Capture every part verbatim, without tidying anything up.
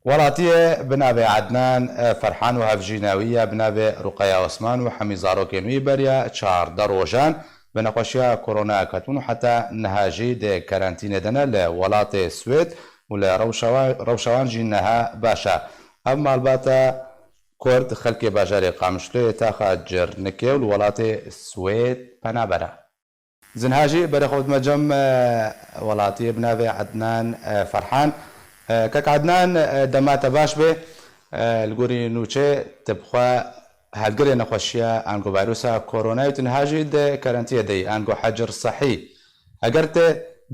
Welatiyê bi navê Ednan Ferhan û hevjîna wî ya bi navê Ruqeya Osman û hemî zarokên wî beriya çardeh rojan bi nexweşiya korona ketibûn û heta niha jî di karantînê de ne li welatê Swêd û li rewşa wa-, rewşa wan jî niha baş e. Ev malbata Kurd xelkê bajarê Qamişloyê taxa Cirnikê û li welatê Swêd penaber e. Zinha jî berê xwe dime cem, e, welatiyê bi navê Ednan, e, Ferhan. E, kek Ednan, e, dema te baş be, e, li gorî nûçê tu bi xwe hevgirê nexweşiya ango vayrusa koronayê û tu niha jî di karantiyê de yî, ango hecir sehî. Eger tu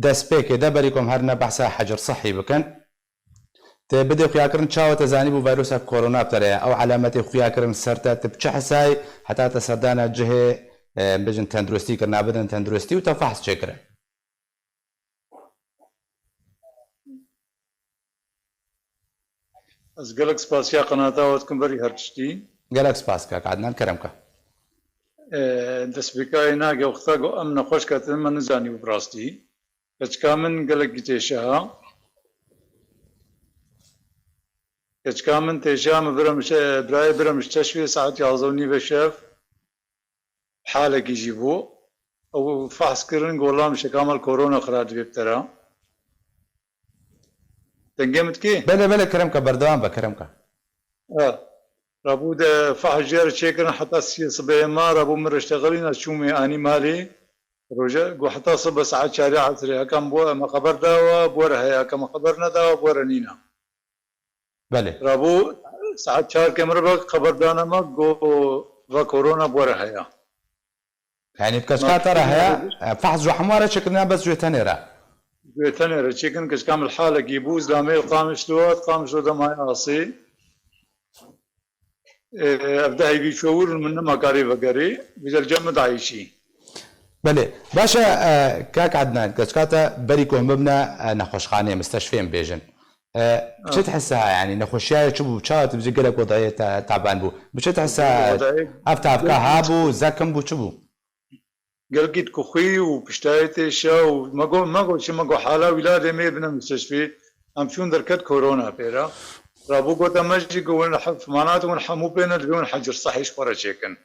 destpêkê de berî ku em herine behsa hecir sehî bikin, Te bidê xuyakirin çawa te zanîbû vayrusa korona bi te re ye? Ew elemetê xuyakirin ser te, tu bi çi hesayî heta te serdana cihê, e, em bêjin tenduristî kirina, bidin tenduristî û te fehs çêkirin? Ez gelek spasiya qenata we dikim berî her tiştî. Gelek spas kak Adnan, kerem ke. E, destpêkayê nake wexta ku em nexweş ketin, me nizanîbû bi rastî. Keçika min gelekî têşa. Keçika min têşa, min bira mişe-, birayê bira mişteşfê saet yazdeh û nîvê şev. Halekî jî bû. Ew fehs kirin, gola mişeka mal korona xira dibê bi te re. Dengê min dikê? Belê, belê, kerem ke, berdewam be, kerem ke. Ha. Rabû de fehs jê re çêkirin heta siyê sibê ma, rabû min reştexelîn, ez çûm ê anî malê. Roje, got heta sibe saet çarê esrê, heka min bo me xeber dawa, bo re heye, heka min xeber nedawa, bo re nîna. Belê. Rabû saet çar ke min re ve xeber dane me, got ve korona bo re heye. Yanî bi keçika te re heye, e, fehs ji hemû re çêkirin ya bes ji wê tenê re? Ji wê tenê re çêkirin, keçika min li halekî bû, zilamê Qamişlo hat, Qamişlo de maye asê. E, ev dehê vî çûye wir, min nema karî vegerî, vî de li cem min dayîşî. Belê. Baş e, e, kak Ednan, keçika te berî ku hûn bibine, e, nexweşxaneyê, mistişfê em bêjin. E, bi çi Ha. dihisa, yanî nexweşiyayê çi bû? Çawa tu bijî gelek wedayê te taban bû? Bi çi dihisa Wedayê ev tavka gelkî habû, zekim bû, çi bû? Gelkî dikuxwî û piştayê têşa û me got, me got, çi me got, hala wîladê me bine mistişfî. Em çûn derket korona pê re. Rabû gote me jî ku win he-, fimanat win hemû pê ne, divê win hecir sehî ji xwe re çêkin.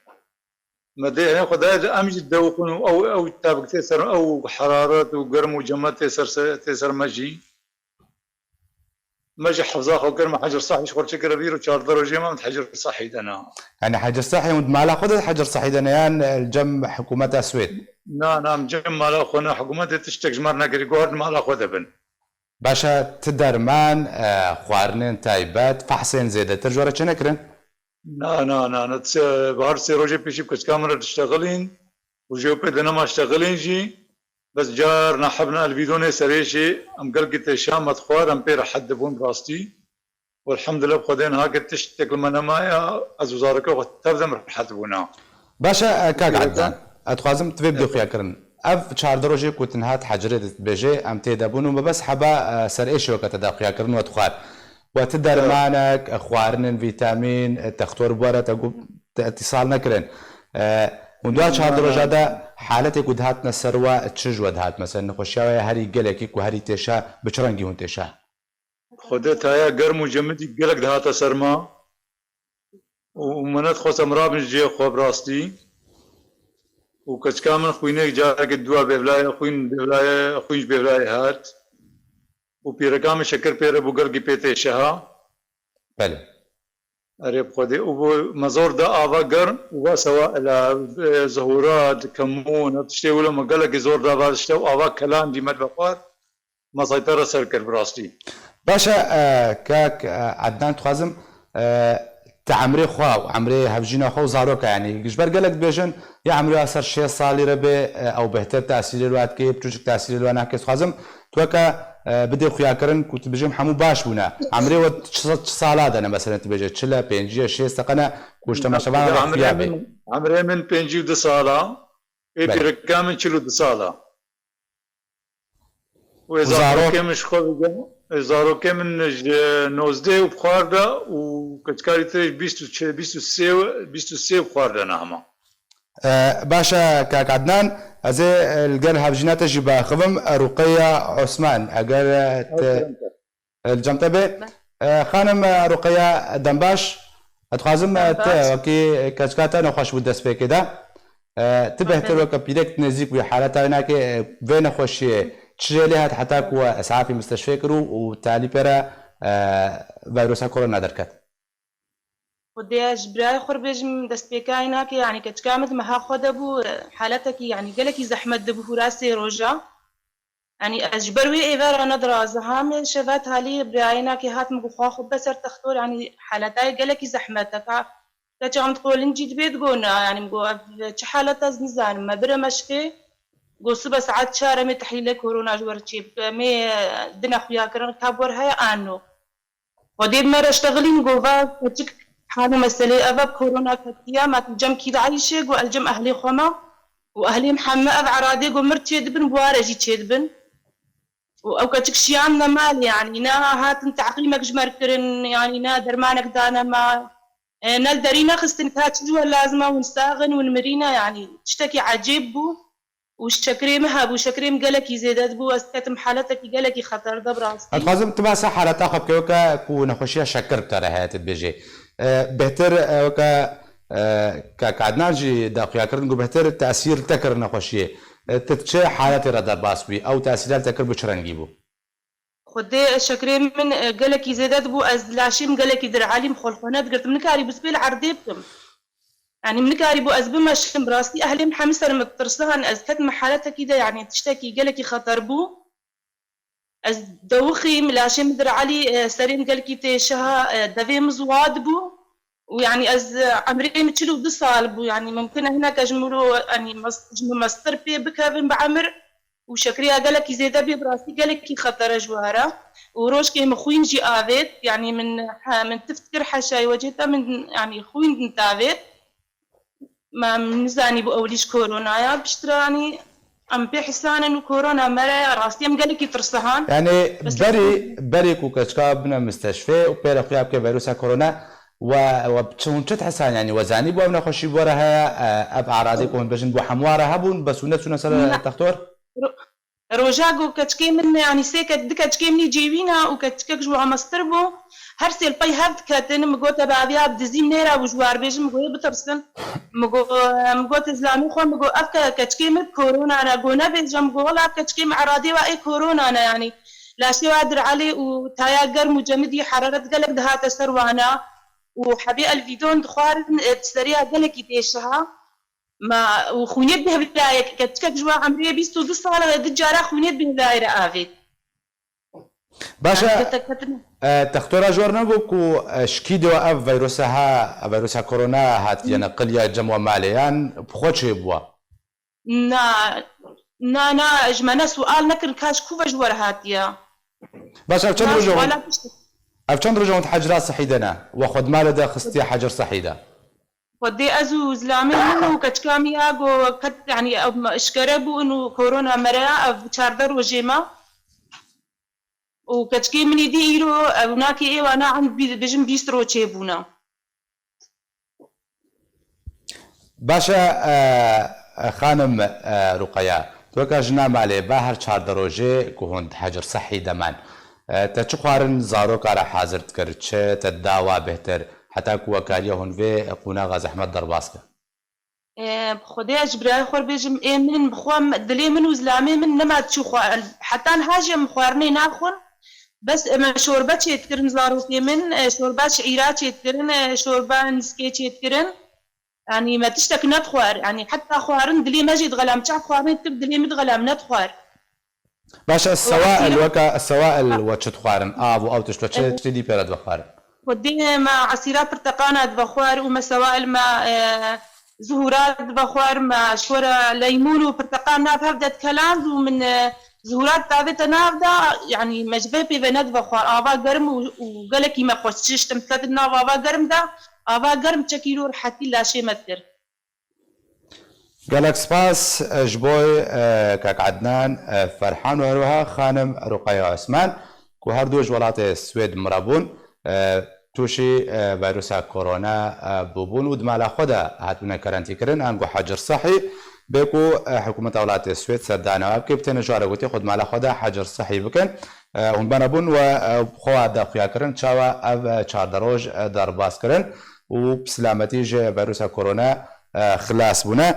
Me dê hê Xwedayê de em jî dewqin û ew, ew tavik tê ser, ew heraret û germ û cemet tê ser, tê ser me jî. Me jî hefza xwe kir, me hecir sehî ji xwe çêkir, vîr û çardeh rojê me, em di hecir sehî de ne. Yanî hecir sehî hûn di mala xwe de hecir sehî de ne yan, e, li cem hikûmeta Swêd? Na, na, em cem mala xwe ne, hikûmetê tiştek ji me re nekirî, got her di mala xwe de bin. Baş e, ti derman, e, xwarinên taybet, fehsên zêdetir ji we re çênekirin? Na, na, na, na, ti-, bi her sê rojê pêşî bi keçika min re diştexilîn û jê pê de nema ştexilîn jî, bes carna hebna li vîdonê serê jî em gelkî têşa me dixwar, em pê rehet dibûn bi rastî. Welhamdulillah bi Xwedê niha ke tiştek li me nemaye, ez û zarokê xwe tev de em rehet bûna. Baş e, e, kak Pêre Ednan, ez dixwazim tu vê bidê xuyakirin. Ev çardeh rojê ku tu niha di hecirê de dibêjê, em tê de bûn û me bes heba, e, ser êşê weke te da xuyakirin we dixwar. We ti dermanek, e, xwarinên vîtamîn, e, textor bi we re te gu-, te îtîsal nekirin. E, hûn di çardeh roja de haletê ku dihatine ser we, çi ji we dihat? Mesela nexweşiya we ya herî gelekî ku herî têşa, bi çi rengî hûn têşa? Xwedê taya germ û cemidî gelek dihate ser me û, û me nedixwest em rabin ji cihê xwe bi rastî. Û keçika min xwînê carekê dûa bêvlayê, xwîn bêvlayê, xwîn ji bêvlayê hat. Û pîreka min şekir pê re bû, gelkî pê tê şeha. Belê. Erê bi Xwedê. Û bû me zor da ava germ û va sewa ela, e, zehûrat, kemûn, ev tiştê wilo me gelekî zor da va tişte û ava kelan dî me dibe xwar. Me seytara ser kir bi rastî. Baş e, e, kak, e, Ednan, dixwazim, e, te emrê xwe û emrê hevjîna xwe û zaroka, yanî ji ber gelek dibêjin, ya emrê ya ser şêst salî re bê, e, ew bêhtir tesîrê li we dike, biçûçik tesîrê li we nake. Dixwazim tu weke, e, bidê xuyakirin ku tu bijî em hemû baş bûne. Emrê we çi, çi sala de ne, mesela tu bêje çil e, pêncî ye, şêst e, qene ku ji temaşevanan re xuya bê. Emrê min, emrê min pêncî û du sala, ê Belê. Pîreka min çil û du sala. Û ê Û zarok? Zarokê min ji xwe bigem, ê zarokê min ji nozdeh û bi xwar de û keçkarî tê bîst û çar, bîst û sê, bîst û sê û bi xwar de ne hema. E, baş e, kak Adnan, ez ê, e, li gel hevjîna te jî biaxivim, e, Ruqeya Osman, eger, e, te, Ew kerem ke. E, li cem te bê. Be- E, Xanim, e, Ruqeya Dembaş, ez dixwazim, e, te Dembaş. wekî keçika te nexweş bû destpêkê de. E, tu bêhtir Aferin. weke pîrek nêzîk bûyî haleta wê nakê, e, vê nexweşiyê çi jê lê hat heta ku we esafî misteshfê kir û, û talî pê re, e, vayrosa korona derket? Xwedê ez ji birayê xwe re bêjim, destpêkayê nakê, yanî keçika min di meha xwe de bû, e, haletekî, yanî gelekî zehmet de bû hûra sê roja. Yanî ez ji ber wê êvara nediraziham, şeva talî birayê nakê hat min got, "Xwa xwe be ser textor, yanî haletayê gelekî zehmet e." Ka keçan di qolincî dibê digot, "Na, yanî," min got, "ev çi halet e, ez nizanim, me bire meşkê." Got, "Sibe saet çar em ê tehlîle korona ji we re çê bike, em ê, e, dine xuya kirin, ka bi we re heye an no." Xwedê bi me re ştexilîn, got, "Va keçik, hal û meselê ev e, korona ketiye, ma tu cem kî dieyşê?" Got, "Ez cem ehlê xwe me û ehlê me heme ev eradê, got, mir çê dibin, bi wa re jî çê dibin." Û ew keçik şiyandine malê, yanî ne hatin teqîmek ji me re kirin, yanî ne dermanek dane me, e, ne li derî nexistin, ka çi ji we lazim e, hûn sax in, hûn mirî ne, yanî tiştekî ecêb bû. Û şekerê min hebû, şekerê min gelekî zêde dibû, ez diketim haletekî gelekî xeter de bi rastî. Ez dixwazim tu behsa haleta xwe bike, weke ku nexweşiya şeker bi te re heye, tu dibêjê. E, bêhtir, e, weke, e, ke, ke Adnan jî daxuya kirin, ku bêhtir tesîr te kir nexweşiyê. E, tu çi haletê re derbas bûyî? Ew tesîra li te kir bi çi rengî bû? Xwedê şekerê min, e, gelekî zêde dibû, ez laşê min gelekî direlîm, xwe li xwe nedigirtim, nikarîbû spê li erdê bikim. Yanî min nikarîbû ez bimeşim, bi rastî ehlê min hemî ser min ditirsan, ez ketime haletekî de, yanî tiştekî gelekî xeter bû. Ez dewixîm, laşê min direlî, e, serê min gelekî tê şiha, e, devê min ziwa dibû. Û yanî ez, e, emrê min çil û du sal bû, yanî mumkin e hineke ji min ro, yanî mes-, ji min mestir pê bikevin bi emir. Û şekeriya gelekî zêde bê, bi rastî gelekî xeter e ji we re. Û rojkê min xwîn jî avêt, yanî min, he, min tift kir heşayê wecê te, min, yanî xwîn min tavêt. Me nizanîbû ewilî ji korona ya, piştre, yanî em pê hisan in û korona mere, rastî em gelekî tirsihan. Yanî Mesela berî, berî ku keçika bine misteshfê û pê re xuya bike vîrusa korona, we, we çi, hûn çi dihisan, yanî we zanîbû ev nexweşî bi we re heye, e, ev eradê ku hûn dibêjin bo hemû re hebûn, bes hûn neçûne ser Na. textor? Ro-, roja ku keçikê min, yanî sê ke-, du keçikê min î cêwîna û keçikek ji wan mestir bû, her sê li pey hev diketin, min got, "Te bi aviya dizî nêre û ji wan bêjin," min got, "Yê bitirsin." Min got, min got, "Zilamê xwe," min got, "Ev ke-, keçikê min korona ne." Got, "Nebêje," min got, "Wela ev keçikê min eradê wa ê korona ne, yanî laşê wa direlê û taya germ û cemidî heraret gelek dihate ser wana û hebê elvîdon dixwarin, e, di seriya gelekî tê şiha." Ma û xwînê bihêvlayê, keçikek ji wan emrê bîst û du sal e, du cara xwînê bihêvlayê re avêt. Baş e, Yanî, te-, te-, te-, e, textora ji we re negot ku, e, şikî de ev vîrusa ha, vîrusa korona hatiye neqil ya cem we malê, yan bi xwe çêbûwa? Na, na, na, ji me ne sual nekirin ka ji ku ve ji we re hatiye. Baş, ev çend Na, roj e hûn, suala pişt- ev çend roj e hûn di hecra sihî de ne? We xwe di malê de xistiye hecir sihî de? Xwedê ez û zilamê min û keçika min ya ku ket, yanî ev me eşkere bûn û korona mere ya, ev çardeh rojê me. Û keçikê min î dî îro, ew nakê êwa na em bî-, bijin bîst roj çêbûne. Baş e, e, e, xanim, e, Ruqeya, tu weke jina malê, ba her çardeh rojê ku hûn di hecir sehî de man, e, te çi xwarin zaroka re hazir dikir, çi te dawa bêhtir, heta ku we kariye hûn vê qonaxa zehmet derbas kin? E, bi Xwedê ez ji birayê xwe re bêjim, ê min bi xwe, dilê min û zilamê min nema çi xwarin. Heta niha jî em xwarinê naxwin. Bes em şorbe çêdikirin zarokê min, e, şorba şîra çêdikirin, e, şorba nîskê çêdikirin. Yanî me tiştek nedixwar. Yanî heta xwarin dilê me jî dixelam. Çav xwarinê dikir dilê min dixelam, nedixwar. Baş e, sewail, weke sewail we çi dixwarin? Av û ew tişt we çi, çi dî pê re divexwarin? Xwedê me esîra pirteqana divexwar û me sewail me, e, zuhûra divexwar, me ji we re leymûn û pirteqan nav hev de dikeland û min, e, zuhûra davête nav de, yanî me ji vê pê ve nedivexwar. Ava germ û, û gelekî me xweş çişt em diketin nav ava germ de, ava germ çekî ro rehetî laşê me dikir. Gelek spas, e, ji bo, e, kak Ednan, e, Ferhan û herwiha xanim Ruqeya Osman, ku her du ji welatê Swêd mire bûn, e, tûşî, e, vîrusa korona, e, bûbûn û di mala xwe de hatibûne karantîkirin, ango hecir sehî, bê ku, e, hikûmeta welatê Swêd ser dane wa bike, bi têne ji wan re gotiye xwe di mala xwe de hecir sehî bikin. Hûn bena bûn we xwe de xuya kirin çawa ev çardeh roj derbas kirin û bi silametî ji vîrusa korona xilas bûne.